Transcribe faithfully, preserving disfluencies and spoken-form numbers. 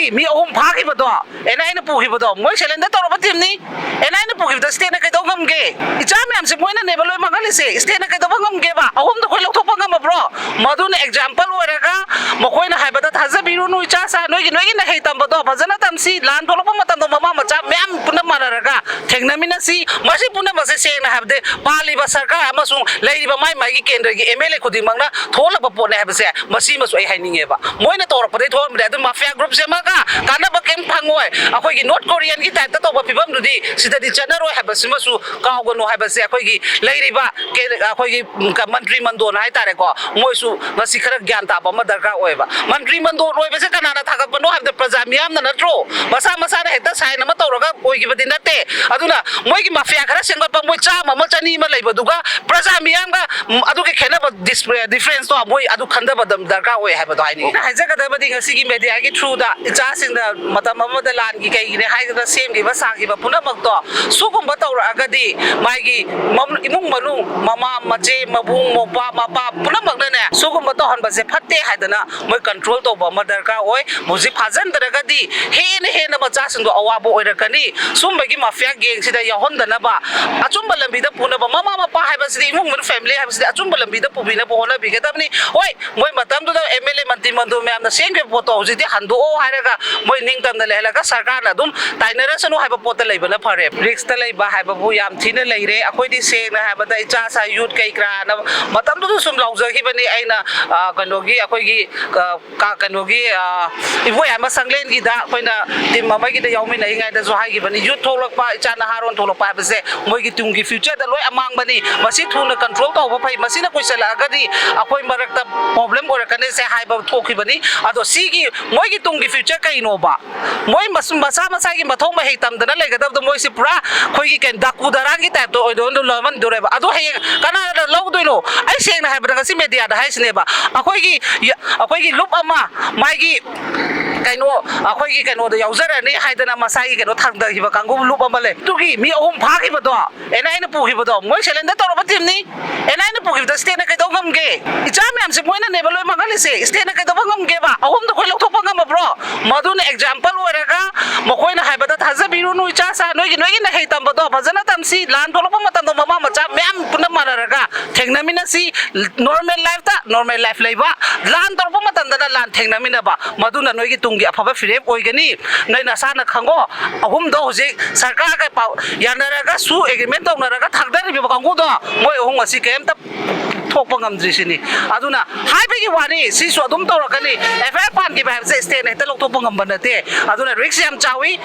ꯃꯤ ꯑꯍꯨꯝ ꯐꯥꯈꯤꯕꯗꯣ, ꯑꯦꯟ ꯑꯥꯏ ꯑꯦꯅ ꯄꯨꯈꯤꯕꯗꯣ, ꯃꯣꯏ surrender ꯇꯧꯔꯕ teamꯅꯤ꯫ ꯑꯦꯟ ꯑꯥꯏ ꯑꯦꯅ ꯄꯨꯈꯤꯕꯗꯣ stateꯅ ꯀꯩꯗꯧ ꯉꯝꯒꯦ? ꯏꯆꯥ ꯃꯌꯥꯝꯁꯦ ꯃꯣꯏꯅꯅꯦꯕ ꯂꯣꯏ ꯃꯥꯡꯍꯜꯂꯤꯁꯦ꯫ Stateꯅ ꯀꯩꯗꯧꯕ ꯉꯝꯒꯦꯕ? ꯑꯍꯨꯝꯗꯣ ꯑꯩꯈꯣꯏ ꯂꯧꯊꯣꯛꯄ ꯉꯝꯃꯕ꯭ꯔꯣ? ꯃꯗꯨꯅ example ꯑꯣꯏꯔꯒ ꯃꯈꯣꯏꯅ ꯍꯥꯏꯕꯗ ꯊꯥꯖꯕꯤꯔꯨꯅꯨ, ꯏꯆꯥ ꯁꯥ, ꯅꯣꯏꯒꯤ, ꯅꯣꯏꯒꯤ ꯅꯍꯩ ꯇꯝꯕꯗꯣ ꯐꯖꯅ ꯇꯝꯁꯤ꯫ ꯂꯥꯟ ꯊꯣꯛꯂꯛꯄ ꯃꯇꯝꯗ ꯃꯃꯥ ꯃꯆꯥ ꯃꯌꯥꯝ ꯄꯨꯟꯅ ꯃꯥꯟꯅꯔꯒ ꯊꯦꯡꯅꯃꯤꯟꯅꯁꯤ꯫ ꯃꯁꯤ ꯄꯨꯝꯅꯃꯛꯁꯦ ꯁꯦꯡꯅ ꯍꯥꯏꯕꯗꯤ ꯄꯥꯜꯂꯤꯕ ꯁꯔꯀꯥꯔ ꯑꯃꯁꯨꯡ ꯂꯩꯔꯤꯕ ꯃꯥꯏ ꯃꯥꯏꯒꯤ ꯀꯦꯟꯗ꯭ꯔꯒꯤ ꯑꯦꯝ ꯑꯦꯜ ꯑꯦ ꯈꯨꯗꯤꯡꯃꯛꯅ ꯊꯣꯛꯍꯜꯂꯛꯄ ꯄꯣꯠꯅꯦ ꯍꯥꯏꯕꯁꯦ ꯃꯁꯤꯃꯁꯨ ꯑꯩ ꯍꯥꯏꯅꯤꯡꯉꯦꯕ꯫ ꯃꯣꯏꯅ ꯇꯧꯔꯛꯄꯗꯒꯤ ꯊꯣꯛꯍꯟꯕꯅꯦ꯫ ꯑꯗꯨ mafia group ꯁꯦꯝꯃꯒ ꯀꯥꯟꯅꯕ ꯀꯩꯝ ꯐꯪꯉꯣꯏ꯫ ꯑꯩꯈꯣꯏꯒꯤ North Koreanꯒꯤ typeꯇ ꯇꯧꯕ ꯐꯤꯕꯝꯗꯨꯗꯤ ꯁꯤꯗꯗꯤ ꯆꯠꯅꯔꯣꯏ ꯍꯥꯏꯕꯁꯤꯃꯁꯨ ꯀꯥꯎꯒꯅꯨ ꯍꯥꯏꯕꯁꯦ ꯑꯩꯈꯣꯏꯒꯤ ꯂꯩꯔꯤꯕ ꯀꯦ-, ꯑꯩꯈꯣꯏꯒꯤ ꯃꯟꯇ꯭ꯔꯤ ꯃꯟꯗꯣꯟ ꯍꯥꯏꯇꯥꯔꯦꯀꯣ, ꯃꯣꯏꯁꯨ ꯃꯁꯤ ꯈꯔ ꯒ꯭ꯌꯥꯟ ꯇꯥꯕ ꯑꯃ ꯗꯔꯀꯥꯔ ꯑꯣꯏꯌꯦꯕ꯫ ꯃꯟꯇ꯭ꯔꯤ ꯃꯟꯗꯣꯟ ꯑꯣꯏꯕꯁꯦ ꯀꯅꯥꯅ ꯊꯥꯒꯠꯄꯅꯣ ꯍꯥꯏꯕꯗ ꯄ꯭ꯔꯖꯥ ꯃꯤꯌꯥꯝꯅ ꯅꯠꯇ꯭ꯔꯣ? ꯃꯁꯥ ꯃꯁꯥꯅ ꯍꯦꯛꯇ sign ꯑꯃ ꯇꯧꯔꯒ ꯑꯣꯏꯈꯤꯕꯗꯤ ꯅꯠꯇꯦ꯫ ꯑꯗꯨꯅ ꯃꯣꯏꯒꯤ mafia ꯈꯔ ꯁꯦꯝꯒꯠꯄ, ꯃꯣꯏ ꯆꯥꯝꯃ ꯑꯃ ꯆꯅꯤ ꯑꯃ ꯂꯩꯕꯗꯨꯒ ꯄ꯭ꯔꯖꯥ ꯃꯤꯌꯥꯝꯒ, ꯎꯝ, ꯑꯗꯨꯒꯤ ꯈꯦꯠꯅꯕ dis-, differenceꯇꯣ ꯃꯣꯏ ꯑꯗꯨ ꯈꯟꯊꯕ ꯗꯝ-, ꯗꯔꯀꯥꯔ ꯑꯣꯏ ꯍꯥꯏꯕꯗꯣ ꯍꯥꯏꯅꯤꯡꯉꯤ꯫ ꯑꯩꯅ ꯍꯥꯏꯖꯒꯗꯕꯗꯤ ꯉꯁꯤꯒꯤ mediaꯒꯤ throughꯗ ꯏꯆꯥꯁꯤꯡꯗ ꯃꯇꯝ ꯑꯃꯗ ꯂꯥꯟꯒꯤ ꯀꯩꯒꯤꯅꯦ ꯍꯥꯏꯗꯅ ꯁꯦꯝꯈꯤꯕ ꯁꯥꯈꯤꯕ ꯄꯨꯝꯅꯃꯛꯇꯣ ꯁꯤꯒꯨꯝꯕ ꯇꯧꯔꯛꯑꯒꯗꯤ ꯃꯥꯒꯤ ꯃꯝ-, ꯏꯃꯨꯡ ꯃꯅꯨꯡ, ꯃꯃꯥ, ꯃꯆꯦ, ꯃꯕꯨꯡ, ꯃꯧꯄ꯭ꯋꯥ, ꯃꯄꯥ ꯄꯨꯝꯅꯃꯛꯅꯅꯦ ꯁꯤꯒꯨꯝꯕ ꯇꯧꯍꯟꯕꯁꯦ ꯐꯠꯇꯦ ꯍꯥꯏꯗꯅ ꯃꯣꯏ control ꯇꯧꯕ ꯑꯃ ꯗꯔꯀꯥꯔ ꯑꯣꯏ꯫ ꯍꯧꯖꯤꯛ ꯐꯥꯖꯤꯟꯗ꯭ꯔꯒꯗꯤ ꯍꯦꯟꯅ ꯍꯦꯟꯅ ꯃꯆꯥꯁꯤꯡꯗꯣ ꯑꯋꯥꯕ ꯑꯣꯏꯔꯛꯀꯅꯤ꯫ ꯁꯨꯝꯕꯒꯤ mafia gangꯁꯤꯗ ꯌꯥꯎꯍꯟꯗꯅꯕ, ꯑꯆꯨꯝꯕ ꯂꯝꯕꯤꯗ ꯄꯨꯅꯕ, ꯃꯃꯥ ꯃꯄꯥ ꯍꯥꯏꯕꯁꯤꯗꯤ, ꯏꯃꯨꯡ ꯃꯅꯨꯡ family ꯍꯥꯏꯕꯁꯤꯗꯤ ꯑꯆꯨꯝꯕ ꯂꯝꯕꯤꯗ ꯄꯨꯕꯤꯅꯕ ꯍꯣꯠꯅꯕꯤꯒꯗꯕꯅꯤ꯫ ꯍꯣꯏ, ꯃꯣꯏ ꯃꯇꯝꯗꯨꯗ ꯑꯦꯝ ꯑꯦꯜ ꯑꯦ, ꯃꯟꯇ꯭ꯔꯤ ꯃꯟꯗꯣꯟ ꯃꯌꯥꯝꯅ ꯁꯦꯝꯈꯤꯕ ꯄꯣꯠꯇꯣ ꯍꯧꯖꯤꯛꯇꯤ ꯍꯟꯗꯣꯛꯑꯣ ꯍꯥꯏꯔꯒ ꯃꯣꯏ ꯅꯤꯡꯇꯝꯅ ꯂꯩꯍꯜꯂꯒ ꯁꯔꯀꯥꯔꯅ ꯑꯗꯨꯝ ꯇꯥꯏꯅꯔꯁꯅꯨ ꯍꯥꯏꯕ ꯄꯣꯠꯇ ꯂꯩꯕꯅ ꯐꯔꯦ꯫ Riskꯇ ꯂꯩꯕ ꯍꯥꯏꯕꯕꯨ ꯌꯥꯝ ꯊꯤꯅ ꯂꯩꯔꯦ꯫ ꯑꯩꯈꯣꯏꯗꯤ ꯁꯦꯡꯅ ꯍꯥꯏꯕꯗ ꯏꯆꯥ ꯁꯥ youth ꯀꯩ ꯀꯔꯥꯅ ꯃꯇꯝꯗꯨꯗ ꯁꯨꯝ ꯂꯥꯎꯖꯈꯤꯕꯅꯤ꯫ ꯑꯩꯅ, ꯑ, ꯀꯩꯅꯣꯒꯤ, ꯑꯩꯈꯣꯏꯒꯤ, ꯑ, ꯀ-, ꯀꯩꯅꯣꯒꯤ, ꯑ, ꯏꯕꯣꯌꯥꯏꯃ ꯁꯪꯂꯦꯟꯒꯤꯗ ꯑꯩꯈꯣꯏꯅ team ꯑꯃꯒꯤꯗ ꯌꯥꯎꯃꯤꯟꯅꯔꯤꯉꯩꯗꯁꯨ ꯍꯥꯏꯈꯤꯕꯅꯤ, youth ꯊꯣꯛꯂꯛꯄ, ꯏꯆꯥ ꯅꯍꯥꯔꯣꯟ ꯊꯣꯛꯂꯛꯄ ꯍꯥꯏꯕꯁꯦ ꯃꯣꯏꯒꯤ ꯇꯨꯡꯒꯤ futureꯗ ꯂꯣꯏ ꯑꯃꯥꯡꯕꯅꯤ꯫ ꯃꯁꯤ ꯊꯨꯅ control ꯇꯧꯕ ꯐꯩ꯫ ꯃꯁꯤꯅ ꯀꯨꯏꯁꯜꯂꯛꯑꯒꯗꯤ ꯑꯩꯈꯣꯏ ꯃꯔꯛꯇ problem ꯑꯣꯏꯔꯛꯀꯅꯤꯁꯦ ꯍꯥꯏꯕ ꯊꯣꯛꯈꯤꯕꯅꯤ꯫ ꯑꯗꯣ ꯁꯤꯒꯤ ꯃꯣꯏꯒꯤ ꯇꯨꯡꯒꯤ future ꯀꯩꯅꯣꯕ? ꯃꯣꯏ ꯃꯁ-, ꯃꯁꯥ ꯃꯁꯥꯒꯤ ꯃꯊꯧ ꯃꯍꯩ ꯇꯝꯗꯅ ꯂꯩꯒꯗꯕꯗꯣ ꯃꯣꯏꯁꯤ ꯄꯨꯔꯥ ꯑꯩꯈꯣꯏꯒꯤ ꯀꯩꯅꯣ ꯗꯥꯀꯨ ꯗꯔꯥꯟꯒꯤ typeꯇ ꯑꯣꯏꯗꯣꯏ-, ꯑꯣꯏꯗꯣꯏꯅꯦꯕ꯫ ꯑꯗꯣ ꯍꯌꯦꯡ ꯀꯅꯥꯅ ꯂꯧꯗꯣꯏꯅꯣ? ꯑꯩ ꯁꯦꯡꯅ ꯍꯥꯏꯕꯗ ꯉꯁꯤ mediaꯗ ꯍꯥꯏꯁꯤꯅꯦꯕ, ꯑꯩꯈꯣꯏꯒꯤ ꯌ-, ꯑꯩꯈꯣꯏꯒꯤ ꯂꯨꯞ ꯑꯃ ꯃꯥꯒꯤ ꯀꯩꯅꯣ, ꯑꯩꯈꯣꯏꯒꯤ ꯀꯩꯅꯣꯗ ꯌꯥꯎꯖꯔꯅꯤ ꯍꯥꯏꯗꯅ ꯃꯁꯥꯒꯤ ꯀꯩꯅꯣ ꯊꯥꯡꯗꯈꯤꯕ ꯀꯥꯡꯕꯨ ꯂꯨꯞ ꯑꯃ ꯂꯩ꯫ ꯑꯗꯨꯒꯤ ꯃꯤ ꯑꯍꯨꯝ ꯐꯥꯈꯤꯕꯗꯣ, ꯑꯦꯟ ꯑꯥꯏ ꯑꯦꯅ ꯄꯨꯈꯤꯕꯗꯣ, ꯃꯣꯏ surrender ꯇꯧꯔꯕ teamꯅꯤ꯫ ꯑꯦꯟ ꯑꯥꯏ ꯑꯦꯅ ꯄꯨꯈꯤꯕꯗꯣ stateꯅ ꯀꯩꯗꯧ ꯉꯝꯒꯦ? ꯏꯆꯥ ꯃꯌꯥꯝꯁꯦ ꯃꯣꯏꯅꯅꯦꯕ ꯂꯣꯏ ꯃꯥꯡꯍꯜꯂꯤꯁꯦ꯫ Stateꯅ ꯀꯩꯗꯧꯕ ꯉꯝꯒꯦꯕ? ꯑꯍꯨꯝꯗꯣ ꯑꯩꯈꯣꯏ ꯂꯧꯊꯣꯛꯄ ꯉꯝꯃꯕ꯭ꯔꯣ? ꯃꯗꯨꯅ ꯑꯦꯛꯖꯥꯝꯄꯜ ꯑꯣꯏꯔꯒ ꯃꯈꯣꯏꯅ ꯍꯥꯏꯕꯗ ꯊꯥꯖꯕꯤꯔꯨꯅꯨ, ꯏꯆꯥꯁꯥ, ꯅꯣꯏꯒꯤ ꯅꯣꯏꯒꯤ ꯅꯍꯩ ꯇꯝꯕꯗꯣ ꯐꯖꯅ ꯇꯝꯁꯤ꯫ ꯂꯥꯟ ꯊꯣꯛꯂꯛꯄ ꯃꯇꯝꯗ ꯃꯃꯥ ꯃꯆꯥ ꯃꯌꯥꯝ ꯄꯨꯟꯅ ꯃꯥꯟꯅꯔꯒ ꯊꯦꯡꯅꯃꯤꯟꯅꯁꯤ꯫ ꯅꯣꯔꯃꯦꯜ ꯂꯥꯏꯐꯇ ꯅꯣꯔꯃꯦꯜ ꯂꯥꯏꯐ ꯂꯩꯕ, ꯂꯥꯟ ꯇꯧꯔꯛꯄ ꯃꯇꯝꯗꯅ ꯂꯥꯟ ꯊꯦꯡꯅꯃꯤꯟꯅꯕ, ꯃꯗꯨꯅ ꯅꯣꯏꯒꯤ ꯇꯨꯡꯒꯤ ꯑꯐꯕ ꯐꯤꯔꯦꯞ ꯑꯣꯏꯒꯅꯤ꯫ ꯅꯣꯏ ꯅꯁꯥꯅ ꯈꯪꯉꯣ, ꯑꯍꯨꯝꯗꯣ ꯍꯧꯖꯤꯛ ꯁꯔꯀꯥꯔꯒ ꯄꯥꯎ ꯌꯥꯅꯔꯒꯁꯨ, ꯑꯦꯒ꯭ꯔꯤꯃꯦꯟ ꯇꯧꯅꯔꯒ ꯊꯥꯡꯗꯔꯤꯕ ꯀꯥꯡꯕꯨꯗꯣ, ꯃꯣꯏ ꯑꯍꯨꯝ ꯑꯁꯤ ꯀꯔꯤꯝꯇ ꯊꯣꯛꯄ ꯉꯝꯗ꯭ꯔꯤꯁꯤꯅꯤ꯫ ꯑꯗꯨꯅ ꯍꯥꯏꯕꯒꯤ ꯋꯥꯅꯤ, ꯁꯤꯁꯨ ꯑꯗꯨꯝ ꯇꯧꯔꯛꯀꯅꯤ꯫ ꯑꯦꯐ ꯑꯥꯏ ꯑꯥꯔ ꯄꯥꯟꯈꯤꯕ ꯍꯥꯏꯕꯁꯦ ꯁ꯭ꯇꯦꯠꯅ ꯍꯦꯛꯇ ꯂꯧꯊꯣꯛꯄ ꯉꯝꯕ ꯅꯠꯇꯦ꯫ ꯑꯗꯨꯅ ꯔꯤꯛꯁ ꯌꯥꯝ ꯆꯥꯎꯏ꯫